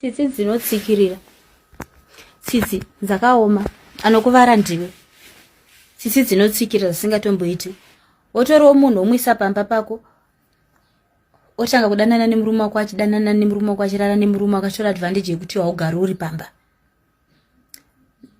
Tsitsi dzinotsikirira. Tsitsi dzakaoma. Anokuvara ndiwe. Tsitsi dzinotsikirira zvisingatomboiti. Wotorawo munhu womuisa pamba pako otanga kudanana nemurume wako achidanana nemurume wako achirara nemurume wako achitora advantage yekuti haugari uri pamba.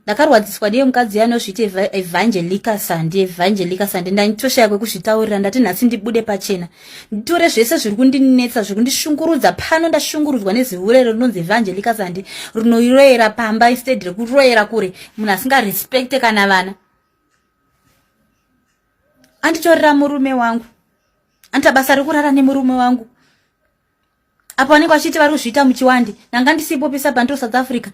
Ndakarwadziswa ndiye mukadzi anozviiti Evangelica Sandi, Evangelica Sandi. Ndaitoshaya kwekuzvitaurira, ndati nhasi ndibude pachena nditore zvese zviri kundinetsa, zviri kundishungurudza pano. Ndashungurudzwa nezihure rinonzi Evangelica Sandi rinoiroyera pamba instead rekuroyera kure, munhu asingarespecte kana vana. Anditorera murume wangu, anoita basa rekurara nemurume wangu apo vanenge vachiti vari kuzviita muchiwandi. Ndanga ndisipo pesa pandiri South Africa,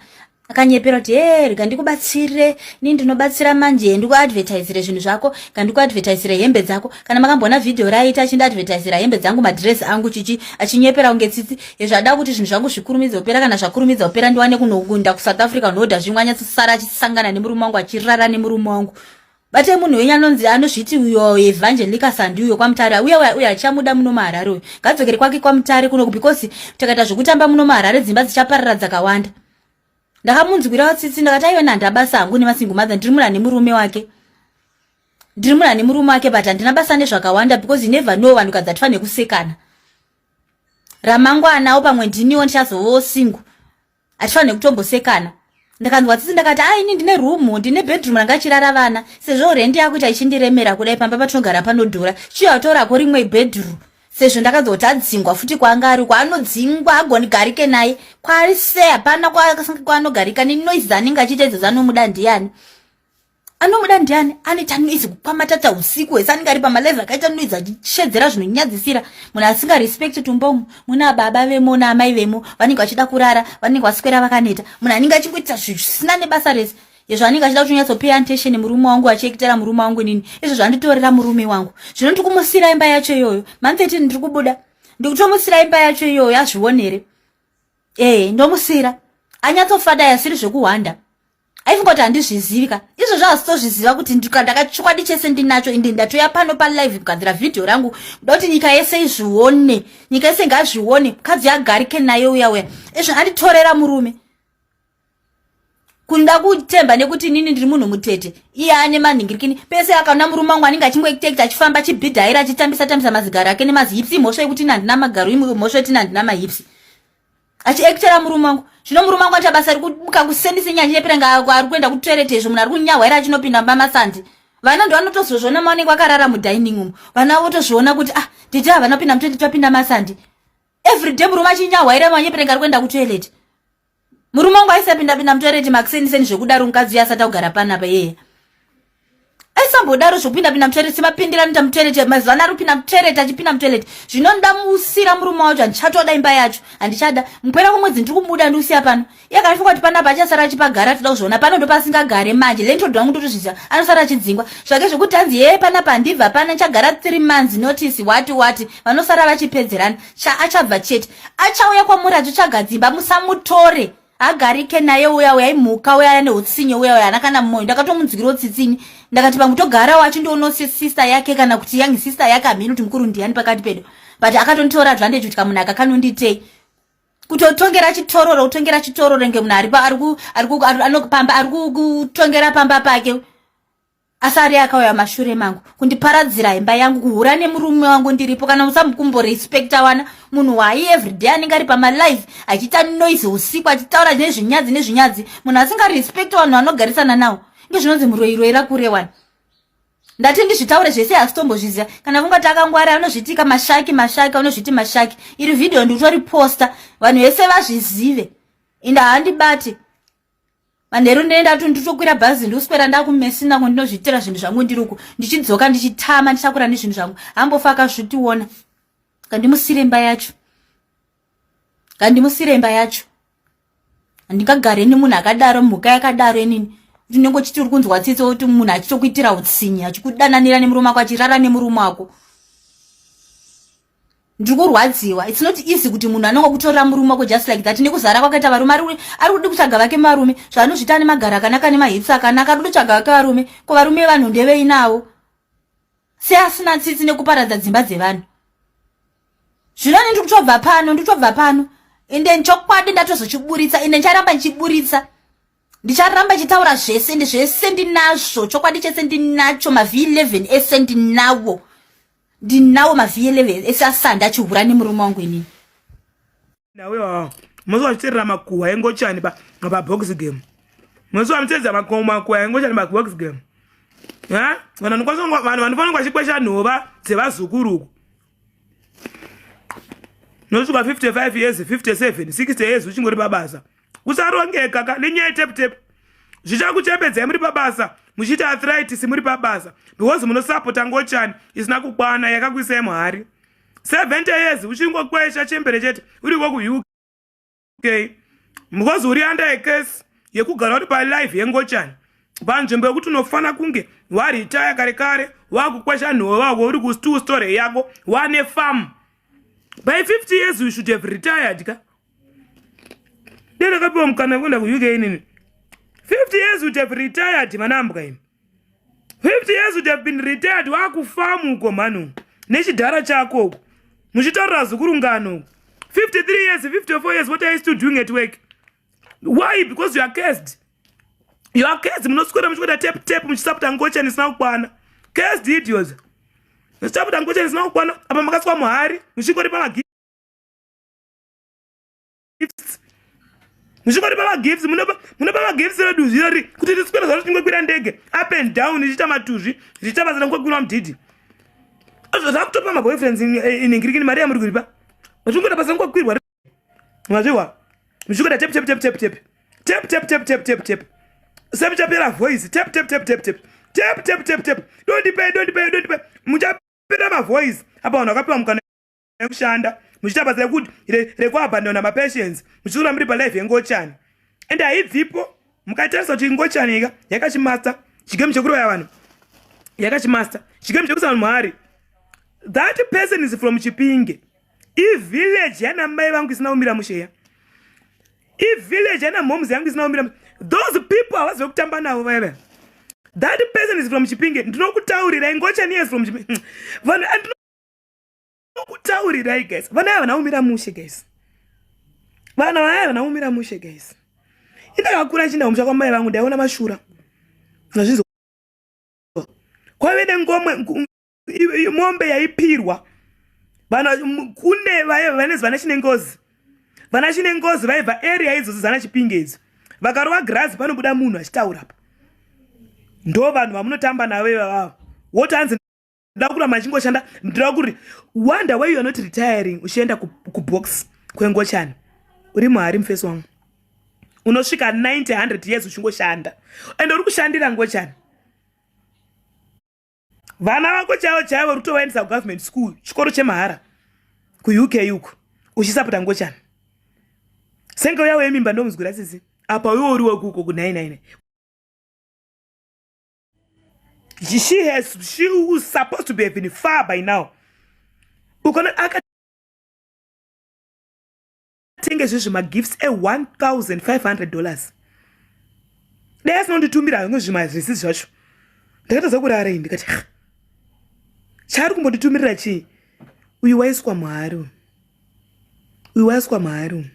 akanyepera kuti he, rega ndikubatsire, ni ndinobatsira manje, ndikuadvertisire zvinhu zvako, ngandikuadvertisire hembe dzako. Kana makamboona vhidhiyo raaita achindiadvertisira hembe dzangu, madhiresi angu, chichi, achinyepera kunge tsitsi izvo ada kuti zvinhu zvangu zvikurumidze kupera. Kana zvakurumidza kupera, ndiwane kunokunda kuSouth Africa unoodha zvimwe. Anyatsosara achisangana nemurume wangu, achirara nemurume wangu. Bate munhu wenyu anonzi anozviti uyo Evangelica Sandi uyo kwaMutare uya uya, achamuda muno muHarare uyo, ngadzokere kwake kwaMutare kunoku, because takaita zvekutamba muno muHarare dzimba dzichaparara dzakawanda. Ndakamunzwira tsitsi, ndakati aiwa, nanda basa hangu nemasingle mother, ndiri munhu ane murume wake, ndiri munhu ane murume wake, but handina basa nezvakawanda because you never know, vanhukadzi hatifanire kusekana. Ramangwanawo pamwe ndiniwo ndichazovawo single, hatifanire kutombosekana. Ndakanzwa tsitsi, ndakati ai, ini ndine room, ndine bedroom ranga chirara vana, sezvo rendi yakuita ichindiremera kudai, pamba patinogara panodhura, chiyatorako rimwe bedroom, sezvo ndakanzwa kuti adzingwa futi kwaanga ari, kwaanodzingwa agoni garike naye kwaari sei, hapana kwaanogarika nenoise anenge achiita idzodzo. Anomuda ndiani? Anomuda ndiani? Anoita noise kukwamatata usiku hwese, anenge ari pamalive akaita noise achishedzera zvinonyadzisira. Munhu asingarespecti tumbomu muna baba vemo naamai vemo vanenge vachida kurara, vanenge vaswera vakaneta, munhu anenge achingoita zvisina nebasa rese. Izvo anenge achida kuti unyatsopay attention murume wangu, achiekitera murume wangu inini, izvo zvanditorera murume wangu. Zvino ndiri kumusira imba yacho iyoyo ma13, ndiri kubuda, ndikutomusira imba yacho iyoyo azvionere. Ee, ndomusira anyatsofada, yasiri zvekuhwanda. Aifunga kuti handizvizivi ka, izvozvo hazitozviziva kuti ndakachokwadi chese ndinacho. Inde ndatoya pano palive kugadzira vhidhiyo rangu kuda kuti nyika yese izvione, nyika yese ngazvione. Mukadzi agarike naye uya uya, izvo anditorera murume, kuda kutemba nekuti inini ndiri munhu mutete, iye ane manhingirikini pese. Akaona murume wangu anenge achingoektekta, achifamba, achibhidhaira, achitambisa tambisa mazigaro ake nemazihips. Imhosva yekuti ini handina magaro? Imhosva yekuti ini handina mahips? Achiekitera murume wangu. Zvino murume wangu anoita basa rikumuka kusendise nyaya chepera ari kuenda kutoilet, izvo munhu ari kunyahwaira achinopinda mamasandi. Vana ndo vanotozozviona, maonenge vakarara mudining umu, vana votozviona kuti ah, tete havana kupinda mutoilet, vapinda masandi. Everyday murume achinyahwaira, manyeperenga ari kuenda kutoilet. Murume wangu aisapinda pinda mutoilet makuseniseni zvekudaro. Mukadzi uyo asati akugara panapa iyeye aisambodaro zvekupinda pinda mutoilet semapindira anoita mutoilet mazuva ano, ari kupinda mutoilet, achipinda mutoilet. Zvino ndamusira murume wacho, handichatoda imba yacho, handichada. Mupera kwemwedzi ndiri kumuda, ndiusiya pano. Iye akanifunga kuti panapa achasara achipagara, toda kuzviona pano ndopasingagare manje. Landlord wangu ndotozviziva, anosara achidzingwa zvake zvekuti hanzi yee, panapa handibva pana, ndichagara 3 months notice, wati wati, vanosara vachipedzerana. Achabva chete, achauya kwamuri achitsvaga dzimba. Musamutore, agarike naye uya uya, imhuka uya, neutsinye uya uya, hana kana mwoyo. Ndakatomunzwirawo tsitsini, ndakati pamwe togarawo achindoonawo sister yake kana kuti young sister yake, hamheni kuti mukuru ndiani pakati pedu, but akatonditora advantage kuti kamunhu aka kanonditei, kutotongera chitororo, kutongera chitororo nge munhu ari pamba, ari kutongera pamba pake, asi ari akauya mashure mangu kundiparadzira imba yangu, kuhura nemurume wangu ndiripo. Kana usamukumborespekta wana munhu wai everyday anenge ari pamalive achiita noise usiku, achitaura nezvinyadzi nezvinyadzi, munhu asingarespekti vanhu vanogarisana nawo, inge zvinonzi muroiroira kure wani. Ndati ndizvitaure zvese, asitombozviziva. Kana vungati akangwara, anozvitika mashaki mashaki, anozviti mashaki. Iri vhidhiyo ndikutoriposta vanhu vese vazvizive. Inde handibati manheru, ndinoenda tu, nditokwira bhazi, ndikuswera ndakuMessina kundinozviitira zvinhu zvangu. Ndiri uku ndichidzoka ndichitama, ndichakura nezvinhu zvangu. Hambofa akazvitiona. Kandimusire imba yacho, kandimusire imba yacho. Handingagare nemunhu akadaro, mhuka yakadaro. Inini unenge uchiti uri kunzwa tsitsi kuti munhu achitokuitira utsinye, achikudananira nemurume wako, achirara nemurume wako. Ndiri kurwadziwa. It's not easy kuti munhu anonga kutorera murume wako just like that. Nekuzara kwakaita varume, ari kudi kutsvaga vake marume, zvaanozviita nemagaro akanaka nemahips akanaka, ari kutotsvaga vake varume. Ko varume vanhu ndevei navo? Seasina tsitsi nekuparadza dzimba dzevanhu. Zvino ndiri kutobva pano, nditobva pano. Ende chokwadi ndatozochiburitsa, ende ndicharamba ndichiburitsa. Ndicharamba ndichitaura zvese, ende zvese ndinazvo, chokwadi chese ndinacho, maV11 ese ndinawo. Ndinawo maV11 ese asanda achihura nemurume wangu inini. Nawe musi wachiterera makuhwa engochani pa pa box game. Musi wamuteedza makuhwa makuhwa engochani pa box game. Ha? Vanhu vanokwanisa vanhu vanofanira vachikwesha nhova dzevazukuru uku. Nosvika 55 years, 57, 60 years uchingori pabasa. Kusarongeka ka nenyaya tap tap. Zvichakuchembedzai muri pabasa muchiita arthritis muri pabasa because munosapota ngochani isina kukwana yakakuisai muhari. 70 years uchingokwesha chembere chete uriko kuuk because uri under a case yekugara uri palive yengochani panzvimbo yekuti unofana kunge waritaya kare kare wakukwesha nhowe wako uri kustu story yako wane farm by 50 years you should have retired ka dai ndakapiwa mukana wekuenda kuuk inini 50 years would have retired manambwa imi 50 years would have been retired wakufamu uko mhani nechidhara chako uko muchitaurira zukuru ngano 53 years 54 years what are you still doing at work why because you are cursed you are cursed munoswera muchikuita tap tap muchisaputa ngochani isina kukwana cursed idiots muchisaputa ngochani isina kukwana apa makaswa muhari muchingori pamagi gifts muchingoripa magifts munopa magifts reduzvi rori kuti riswere zvaro tingokwira ndege up and down ichiita matuzvi zvichiita basa rengokwirwa mudhidhi zvakutopa maboyfriends inengirikini mari yamuri kuripa vachingoita basa rengokwirwa mazvihwa muchingoita tep tep tep tep tep tep tep tep tep tep tep semuchapera voice tep tep tep tep tep tep tep tep tep dondipei dondipei dondipei muchapera mavoice apa vanhu vakapiwa mukana yekushanda muchiita basa rekuti rekuabandona mapatients muchitora muri palife yengochani and haibvipo mukatarisa kuti ngochani ika yakachimasta chigemu chekuroya vanhu yakachimasta chigemu chekuisa vanhu muhari that person is from chipinge ivillage yana mai vangu isina kumira musheya ivillage yana moms yangu isina kumira those people havazi vekutamba navo vaya vaya that person is from chipinge ndinokutaurirai ngochani is from chipinge vanhu kutaurirai guys vana ava vana mushe guys vana vaya vana kumira mushe guys indakakura chinda kumusha kwamai vangu ndaiona mashura azvinzo kwaive nengomwe mombe yaipirwa vana kune vaye vanezi vana chine ngozi vana chine ngozi vaibva area idzodzo dzana chipinge idzo vakarova grazi panobuda munhu achitaura pa ndo vanhu vamunotamba navo ivavavo woti hanzi ndoda kuramba ndichingoshanda ndoda kuri wonder why you are not retiring uchienda kubox kwengochani uri muhari mufesi wangu unosvika 90 100 years uchingoshanda and uri kushandira ngochani vana vako chaivo chaivo uri kutovaendesa kugovernment school chikoro chemahara kuuk uku uchisapota ngochani senge uya wemimba ndomuzwira sisi apa uiwo uri wekuko ku99 she has she was supposed to be have been far by now ukaona akatenge zvezvo magifts e1500 dollars dai asina kunditumira hangu zvimazvisi zvacho ndakatadza kurara ini ndikati chaari kumbonditumirira chii uyu waiswa muhari uyu waiswa muhari uyu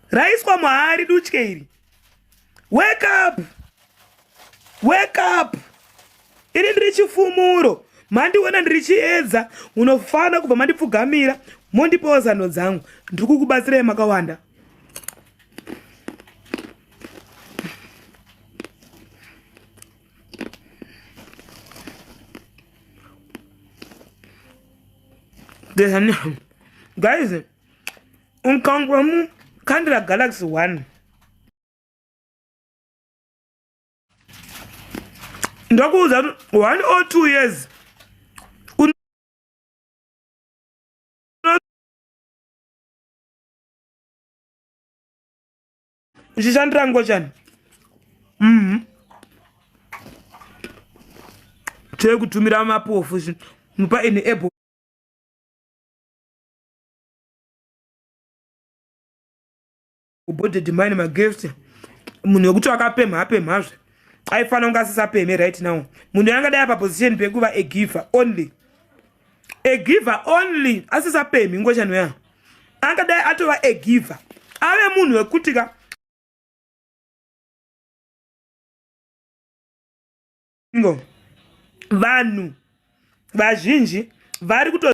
raiswa muhari dutye iri wake up wake up ini ndiri chifumuro mandiona ndiri chiedza unofana kubva mandipfugamira mondipawo zano dzangu ndiri kukubatsirai makawanda guys Unkangwamu kandira Galaxy 1. Ndakuudza kuti 1 or 2 years uchishandira ngochani mhm chekutumira mapofu mupa ine able body mine magift munhu wekuti akapemha apemhazve aifanira kunge asisapemhe right now munhu angadai apa position pekuva a giver only a giver only asisapemhi ngochani uya angadai atova a giver ave munhu wekuti ka ngo vanhu vazhinji vari kuto.